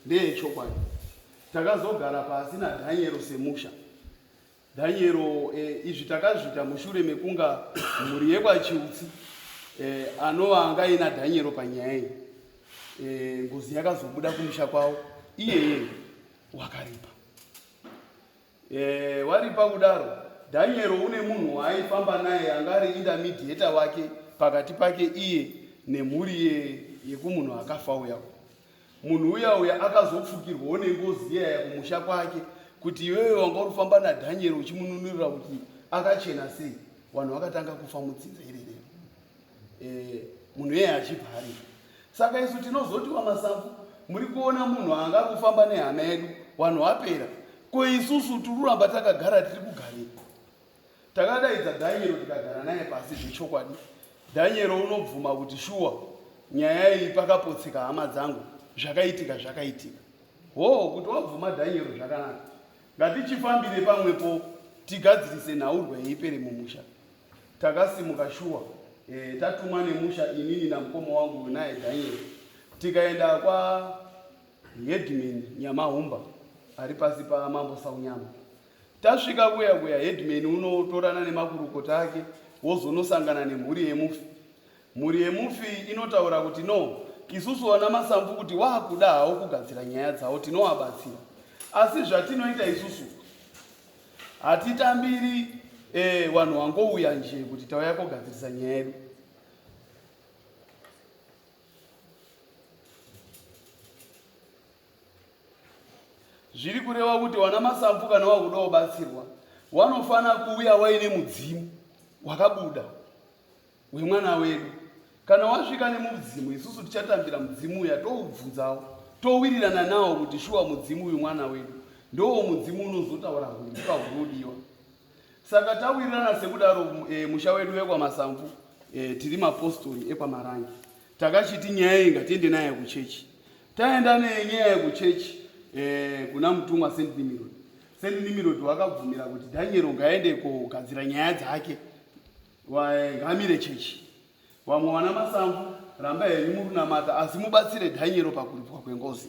Ndeyechokwadi. Takazogara pasi naDhanyero semusha. Dhanyero e, izvi takazviita mushure mekunga mhuri yekwaChiutsi e, anova anga ina Dhanyero panyaya iyi. E, ngozi yakazobuda kumusha kwavo iyeye wakaripa. E, waripa kudaro Dhanyero une munhu waaifamba naye anga ari intermediator wake pakati pake iye nemhuri yekumunhu akafa uya. Munhu uya uya akazopfukirwawo nengozi iyaya kumusha kwake kuti iwewe wanga uri kufamba naDhanyeri uchimununurira kuti akachena sei, vanhu vakatanga kufa mudzinza irerero. E, munhu iyeye achibva aripo. Saka isu tinozoti wamasamvu muri kuona munhu anga kufamba nehama yedu, vanhu vapera. Ko isusu tiri kuramba takagara tiri kugarei? Takadaidza Dhanyero tikagara naye pasi zvechokwadi. Dhanyero unobvuma kuti shuwa nyaya iyi pakapotseka hama dzangu zvakaitika zvakaitika. Hoo kuti wabvuma Dhanyero zvakanaka. Ngatichifambire pamwepo tigadzirise nhaurwa yeipere mumusha. Takasimuka shuwa e, tatumwa nemusha inini namukoma wangu naye Dhanyero tikaenda kwa headman Nyamahumba ari pasi pamambo Saunyama. Tasvika kuya kuya headman unotorana nemakurukota ake wozonosangana nemhuri yemufi. Mhuri yemufi inotaura kuti no, isusu vana Masamvu kuti wakuda hawo kugadzira nyaya dzawo tinowabatsira. Asi zvatinoita isusu hatitambiri eh, vanhu wangouya nje kuti tauya kogadzirisa nyaya yedu. Zviri kureva kuti wana Masamvu kana wakuda kubatsirwa wanofana kuuya waine mudzimu wakabuda wemwana wedu. Kana wasvika nemudzimu isusu tichatambira mudzimu uya toubvunzawo towirirana nawo kuti shuwa mudzimu uyu mwana wedu ndowo mudzimu unozotaura huipa hunodiwa. Saka tawirirana sekudaro e, musha wedu wekwaMasamvu e, tiri mapostori ekwaMarange Takachiti nyaya iyi ngatiende nayo kuchechi. Taenda nenyaya yekuchechi eh, kuna mutumwa Saint Nimrod. Saint Nimrod wakabvumira kuti Daniel ngaende kogadzira nyaya dzake, ngaamire chechi. Vamwe vana Masamvu ramba henyu murunamata asi mubatsire Daniel pakuripwa kwengozi.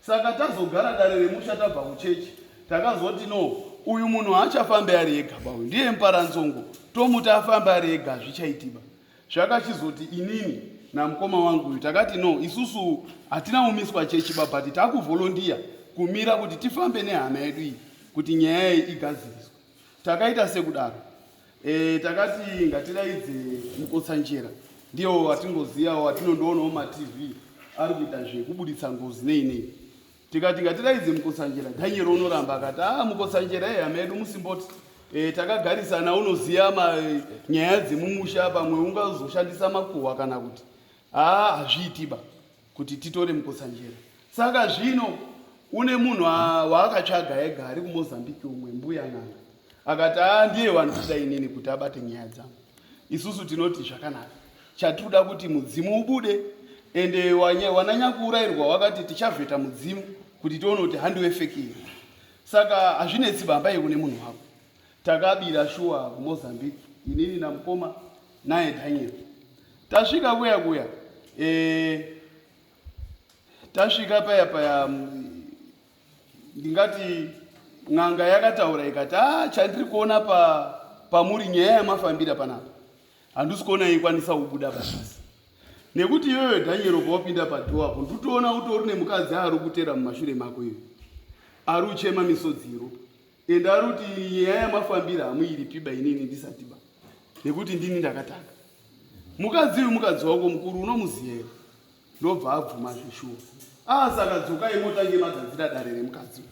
Saka tazogara dare remusha tabva kuchechi takazoti no uyu munhu haachafambe ari ega ba uyu ndiye muparanzongo tomuti afambe ari ega hazvichaitiba. Zvakachizoti inini namukoma wangu uyu takati no isusu hatina kumiswa chechi ba but takuvolondiya kumira kuti tifambe nehama yedu iyi kuti nyaya iyi igadziriswe. Takaita sekudaro. E, takati ngatidaidze Mukotsanjera ndiyo watingozivawo watinondoonawo matv ari kuita zvekubuditsa ngozi nei nei tikati ngatidaidze Mukotsanjera. Daniel unoramba akati ah, Mukotsanjera ehama yedu musimboti e, takagarisana unoziva nyaya dzemumusha pamwe ungazoshandisa makuhwa kana kuti ah, hazviitiba kuti titore Mukotsanjera. Saka zvino une munhu waakatsvaga ega ari kuMozambique umwe mbuya n'anga akati aa ndiye wandikuda inini kuti abate nyaya dzangu. Isusu tinoti zvakanaka, chatinoda kuti mudzimu ubude ende wananyakuurairwa wakati tichavheta mudzimu kuti tione kuti handiwe feki here. Saka hazvinetsi bamba iwe une munhu wako. Takabira shuwa kuMozambique inini namukoma naye Daniel. Tasvika kuya kuya e, tasvika paya paya ndingati n'anga yakataura ikati ah, chandiri kuona pa pamuri nyaya yamafambira panapa handisi kuona ikwanisa kubuda panhasi nekuti iyoyo dhanyero pawapinda padhoo apo ndikutoona utori nemukadzi ari kutera mumashure mako iyo ari uchema misodzi iropa ende ari kuti nyaya yamafambira hamuiripiba inini ndisatiba nekuti ndini ndakatanga mukadzi uyu mukadzi wako mukuru unomuziva here ndobva abvuma zveshuwa ah saka dzokai motange magadzira dare remukadzi uyu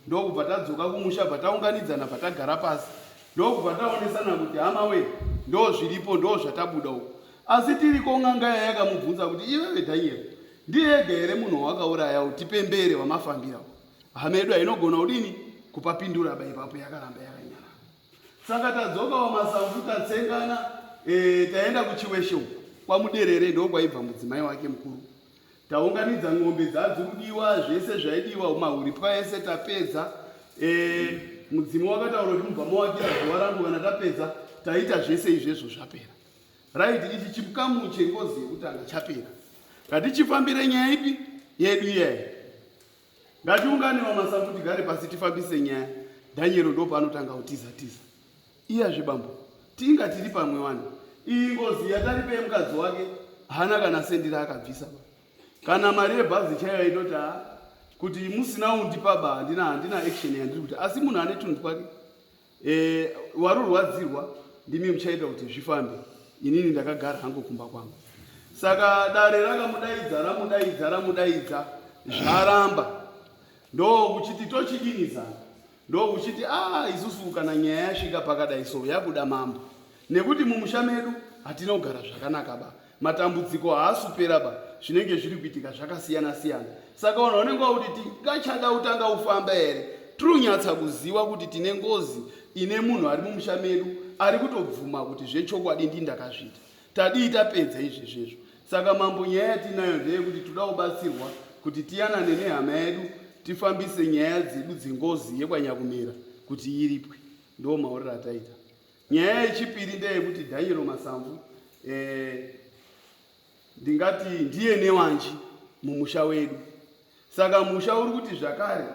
ndokubva tadzoka kumusha bva taunganidzana bva tagara pasi ndokubva taonesana kuti hama we ndo zviripo ndo zvatabuda uku asi tiriko n'anga iya yakamubvunza kuti iwewe dhanyero ndiye ega here munhu wawakauraya utipembere wamafambira hama yedu hainogona kudini kupapindura ba ipapo yakaramba yakanyarara Saka tadzoka wamasamvu tatsengana e, taenda kuchiweshe uku kwamuderere ndokwaibva mudzimai wake mukuru. Taunganidza ng'ombe dzadzikudiwa zvese zvaidiwa mahuripwa ese tapedza. E, mudzimu wakataura kuti mubva mawakira zuva rangu kana tapedza taita zvese izvezvo zvapera. Right, ichi chikamu chengozi yekutanga chapera. Ngatichifambire nyaya ipi yedu iyayi. Ngatiungane vamasamvu tigare pasi tifambise nyaya. Daniel ndopaanotanga kutiza tiza. Iyazve bambo, tinga tiri pamwe wani. Iyi ngozi yataripa yemukadzi wake haana kana sendi raakabvisa ba. Kana mari yebhazi chaiyo aitoti haa kuti musina undipa ba handina handina action yandiri kuita asi munhu ane tunhu twake e, warurwadzirwa ndimi muchaita kuti zvifambe inini ndakagara hangu kumba kwangu saka dare rakamudaidza ramudaidza ramudaidza zvaramba ndokuchiti tochidini zana ndokuchiti a ah, isusu kana nyaya yasvika pakadai so yakuda mambo nekuti mumusha medu hatina kugara zvakanaka ba matambudziko haasupera ba zvinenge zviri kuitika zvakasiyana siyana saka vanhu vanenge vakuti tingachada kutanga kufamba here tirunyatsa kuziva kuti tine ngozi ine munhu ari mumusha medu ari kutobvuma kuti zvechokwadi ndii ndakazviita tadii tapedza izvezvezvo saka mambo nyaya yatinayo ndeyekuti toda kubatsirwa kuti tiyanane nehama yedu tifambise nyaya dzedu dzengozi yekwanyakumera kuti iripwe ndo mauriro ataita Nyaya yechipiri ndeyekuti Daniel Masamvu eh, ndingati ndiye newanji mumusha wedu saka musha uri kuti zvakare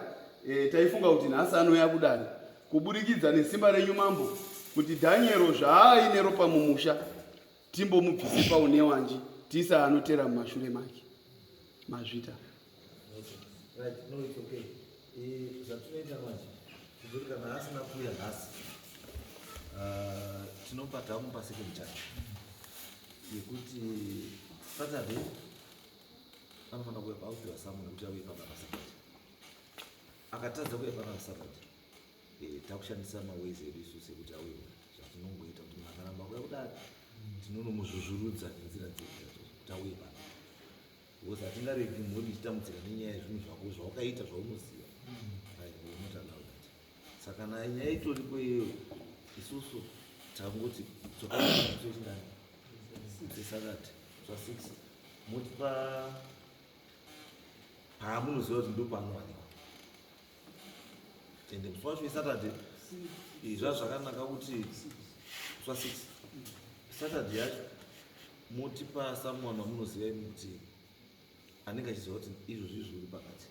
eh, taifunga kuti nhasi anouya kudare kuburikidza nesimba renyu mambo kuti Daniel zvaaine ropa mumusha timbomubvise paunewanji tiise anotera mumashure make mazvita Right, no, it's okay. Eh, zvatinoita manje ndezvekuti kana asina kuuya nhasi ah, tinopa tamupa second chance yekuti Saturday anofanira kuuya paaupiwa samwe nekuti auye pamba paSaturday. Akatadza kuuya pamba paSaturday eh, takushandisa maways edu isusu ekuti auye zvatinongoita kuti munhu akaramba kuuya kudare tinonomuzvuzvurudza nenzira dzedu kuti auye pano because hatingaregi mhuri ichitambudzika nenyaya yezvinhu zvako zvawakaita zvaunoziva not allow that saka na nyaya itoripo iyoyo isusu tangoti dzokachingani dzesakati zva six motipa paamunoziva kuti ndopanowanikwa ende musi wacho wesaturday izva zvakanaka kuti musi wa six saturday yacho motipa someone wamunoziva imi kuti anenge achiziva kuti izvozvi izvi uri pakati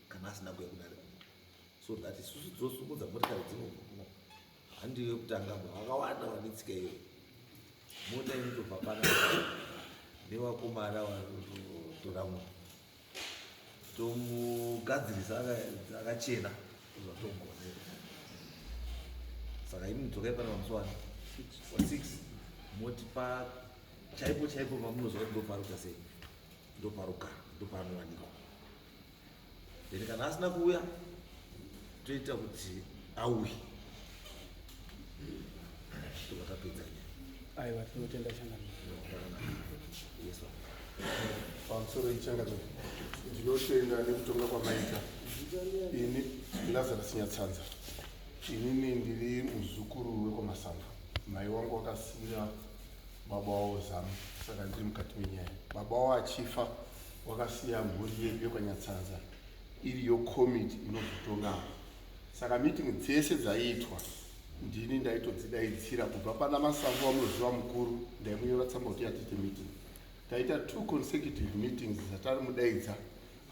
kana asina kuya kudare so that isusu dzosumudza motikari dzinobva kuno handiyo yekutanga ba vakawanda vane tsika iyoyo mota inotobva pana nevakomana vanotora munhu tomugadzirisa akachena zvatogona saka imi mudzokai pana pamusi wani wa six motipa chaipo chaipo pamunoziva kuti ndoparuta sei ndoparugara ndopanowanikwa then kana asina kuuya toita kuti auye tobva tapedza nyaya aiwa tinotenda changamire yes pamusoro ichangamire ndinotenda nekutonga kwamaita ini lazarus nyatsanza inini ndiri muzukuru wekwamasamba mai wangu wakasiya baba wavo zamu saka ndiri mukati menyaya baba wavo achifa wakasiya mhuri yedu yekwanyatsanza iri yo komiti inozotonga saka meeting dzese dzaiitwa ndini ndaitodzidaidzira kubva pana masango wamunoziva mukuru ndaimunyora tsamba kuti yatiite meeting taita two consecutive meetings dzatarimudaidza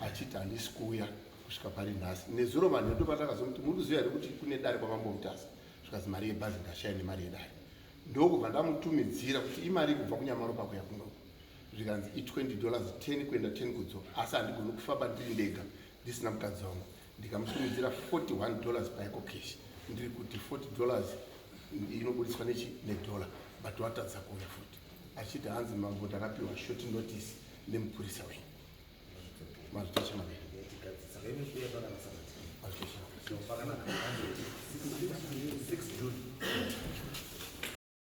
achiti handisi kuuya kusvika pari nhasi nezuro vanhu ndo patakazomuti muri kuziva here kuti kune dare kwamambo mutasa zvikanzi mari yebhazi ndashaya nemari yedare ndokubva ndamutumidzira kuti imari kubva kunyamaropa kuya kunoku zvikanzi i20 dollars 10 kuenda 10 kudzoka asi handigoni kufamba ndiri ndega ndisina mukadzi wangu ndikamutumidzira 41 dollars paecocash ndiri kuti 40 dollars inobudiswa nechi nedollar but watadza kuuya futi achiti hanzi mambo ndakapiwa short notice nemupurisa wenyu mazvita changamire